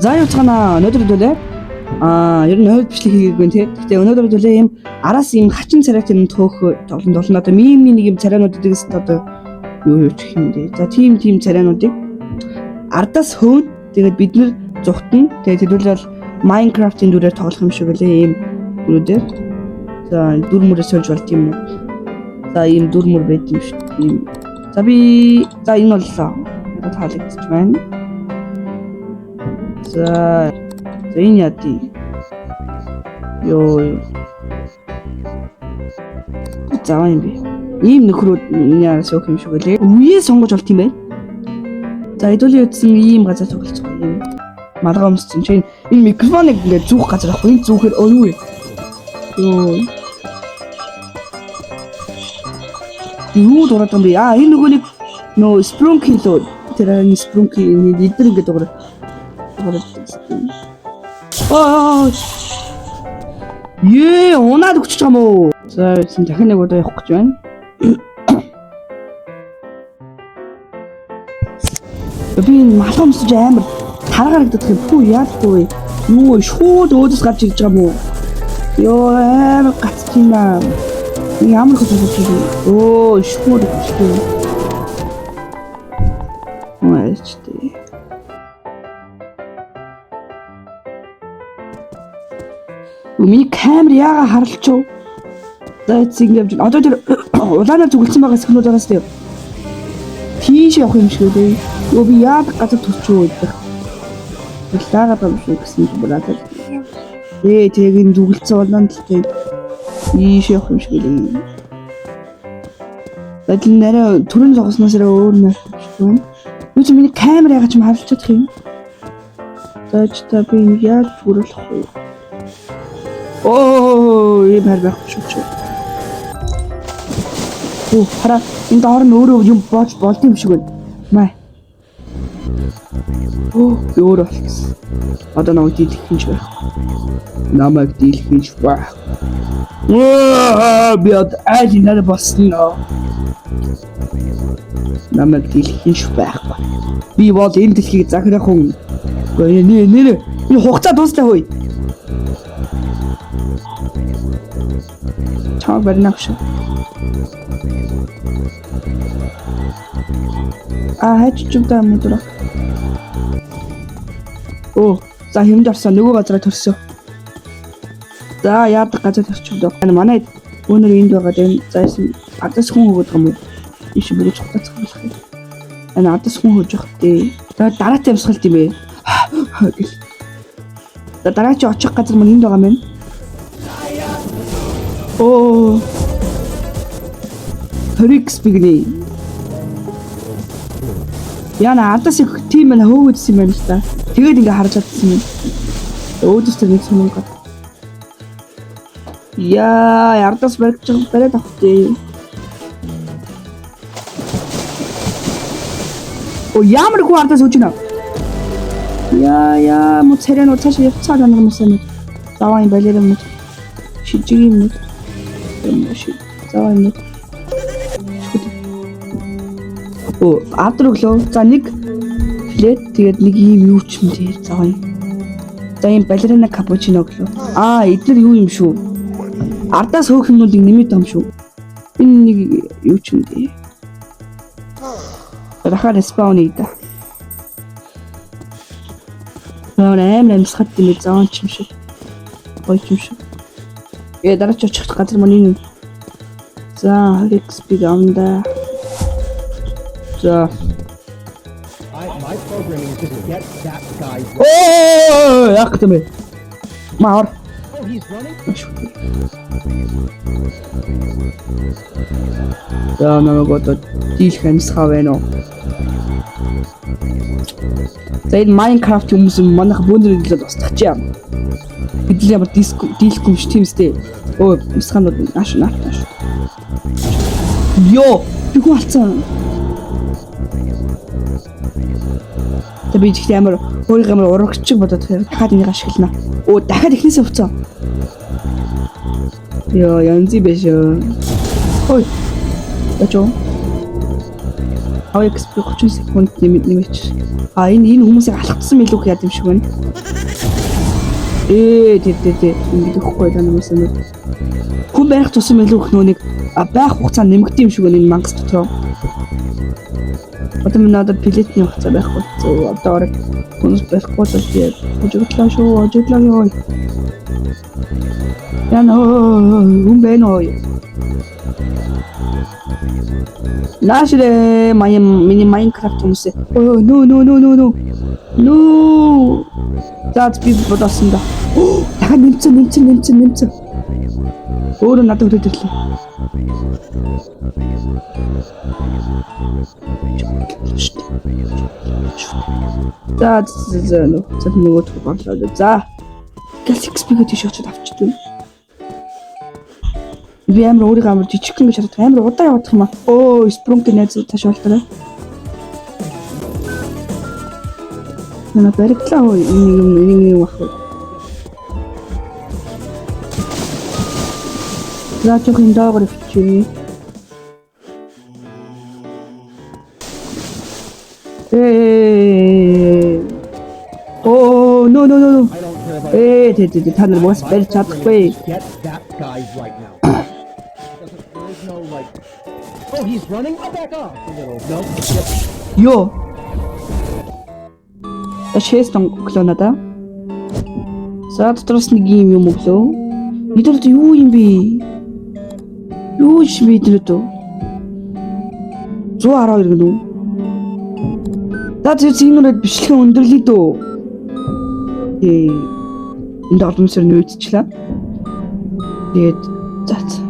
За явцгаана. Өнөөдөр төлөө ер нь хойд бичлэг хийгээгүй нэ. Гэхдээ өнөөдөр төлөө ийм араас ийм хачин царайтай юм төөх тоглон толно одоо мимний нэг юм царайнууд гэдэгс одоо юу юу ч юм дээ. За тийм тийм царайнуудыг ардаас хөөн тэгээд бид нэр зүхтэн тэгээд тэдүүл бол Minecraft-ын дүрээр тоглох юм шиг үлээ ийм дүрүүдээр. За дүр мөрөө сольж болт юм уу? За ийм дүр мөр байд юм шүү. Ийм. За би за энэ боллоо. Надад таалагдчих байна. За за энэ яа дий. Йоо. За юм би. Ийм нөхрүүд миний араас явах юм шиг үлээ. Үе сонгож болт юм байна. За хэдүүлийн үдсэн ийм газар тоглолцох юм. Малгай өмссөн чинь энэ микрофоныг ингээд зүүх газар байхгүй. Энэ зүүхээр өө юу вэ? Йоо. Юу дураад юм бэ? Аа энэ нөгөө нэг нөө Sprunky лөө тэр энэ Sprunky эдгээр ингээд дугаар дугаар. Аа. Ее, унаад өгч байгаа юм уу? За, үсэн дахин нэг удаа явах гэж байна. Би энэ малгай өмсөж амар тараа харагдах юм. Пүү яалгүй вэ? Юу вэ? Шууд өөдөөс гарч ирж байгаа юм уу? Йоо, амар гацж байна. Ямар хөтөлбөр болж байна? Өө, шууд өгчтэй. Маячтэй. Миний камер яага харалчив? За эцэг ингэ явж байна. Одоо тэр улаанаар зүгэлсэн байгаа хэсгнүүд байгаас тийм. Тийш явах юм шиг үү? Йоо би яадаг газар төрчихөө гэдэг. Лаагаад юм шиг гэсэн чинь бүраад. Ээ тэг энэ зүгэлсэн улаан талтай ийш явах юм шиг үү? Бадл нэрэ төрөн зогсноос арай өөр юм шиг байна. Юу чи миний камер яагаад ч юм харалчихах юм? За ч та би энийг яаж зүгрүүлэх вэ? Оо, ийм хайр байхгүй шүү чи. Оо, хараа энэ доор нь өөрөө юм болж болд юм шиг байна. Май. Оо, би өөрөө болчихсон. Одоо намайг дийлэх юм шиг байх. Намайг дийлэх юм шиг байх. Аа, би одоо айл нэр болсон. Намайг дийлэх юм шиг байхгүй. Би бол энэ дэлхийг захирах хүн. Гэхдээ нэ нэ энэ хугацаа дууслаа хөөе. Чамайг барина гэж. А хайч ч юм даа мэдвэр. Оо, за хэмж орсон нөгөө газараа төрсөн. За яадаг газар төрчих дөө. Манай өнөр энд байгаа дэн за яасан адас хүн хөгöd байгаа юм уу? Иш бүрэж хугацаа болох юм. Энэ адас хүн хөөж явах дээ. За дараатай амьсгалт юм бэ. Гэл. За дараач очих газар мань энд байгаа юм байна. Оо. 20x бигнэ. Яна ардаас их тийм байна хөөгдсөн юм байна л та. Тэгээд ингээ харж чадсан юм. Өөдөөс тэр нэг сонин гад. Яа, ардаас баригч бариад авах тий. О, ямар хүү ардаас өж байна. Яа, яа, мө царайнуу цаашаа явцаа жанаг юмсан. Заваа юм балер юм. Шижиг юм. Юм шиг. Заваа юм. Оо, адар өглөө. За нэг филет тэгээд нэг ийм юу ч юм тий. Заваа юм. За ийм балерина капучино өглөө. Аа, эдгээр юу юм шүү? Ардаас хөөх юмнуудыг нэмээд байгаа юм шүү. Энэ нэг юу ч юм тий. Дахиад респаун хийдэ. Нөр амар амьсгаад юм бэ зоон ч юм шиг. Гоё ч юм шиг. Э дараач очих газар маань энэ. За 20 XP авна. За. My programming is just get that guy. Оо, яах юм бэ? Маар. Oh, he's running? За намайг одоо дийлэх амьсгаа байна уу? За энэ Minecraft хүмүүс манайх бөөндөр хэлээд устгах чи юм. Бид л ямар диск дийлэхгүй юм шиг тийм үстэй. Өө амьсгаанууд нааш нааш нааш. Йоо, би хүн алдсан. Тэ би ихтэй амар өөрийгөө амар урагчиг бодоод тэгэхээр дахиад энийг ашиглана. Өө дахиад эхнээсээ хувцаа. Йоо, янз биш өө. Ой. Яч уу? 5 XP 30 секунд нэмэт нэмээч. А энэ хүмүүсийг алхацсан мэлүүх яд юм шиг байна. Ээ, тий, тий, тий. Ингэж өгөхгүй л хүмүүс юм. Хүн байх тусам илүү их нөө нэг байх хугацаа нэмэгдэх юм шиг байна энэ мангас дотроо. Одоо миний надад билетний хугацаа байхгүй. Зөв одоо орог хүмүүс байхгүй бол би хожигдлаа шүү, хожигдлаа ёо. Яна, хүн байна уу? Наашрэ мая миний Minecraft хүмүүс. Өө, нөө нөө нөө нөө нөө. Нөө. За, би бодосон да. Дахиад нэмсэн, нэмсэн, нэмсэн, нэмсэн. Өөрөө надад хүрээд ирлээ. За за за, нөө. За, нөгөө боллоо. За. Гал XP-гээ тийш очиод авчихдээ. Би амар өөрийгөө амар жижигхэн гэж хараад амар удаан явах юм аа. Өө, Sprunki найз цааш болтоо. Нана баригдлаа хөө, энэ юм, энэ юм ах. За, жоох юм доогоор өвчээ. Ээ. Оо, no, no, no, no. I don't care about Ээ, тий, тий, та нар угаас барьж чадахгүй. Get that guy right now. There is no like, "Oh, he's running. I'll back off a little." No. Get Йоо. Chest өглөө надаа. За, дотроос нэг юм юм өглөө. Эдгээр юу юм бэ? Юу ч бэ эдгээр дөө? 112 гэнэ үү? За, зөв энэ бичлэгийн өндөрлөе дөө. Энд олон сар нөөцчлээ. Тэгээд за.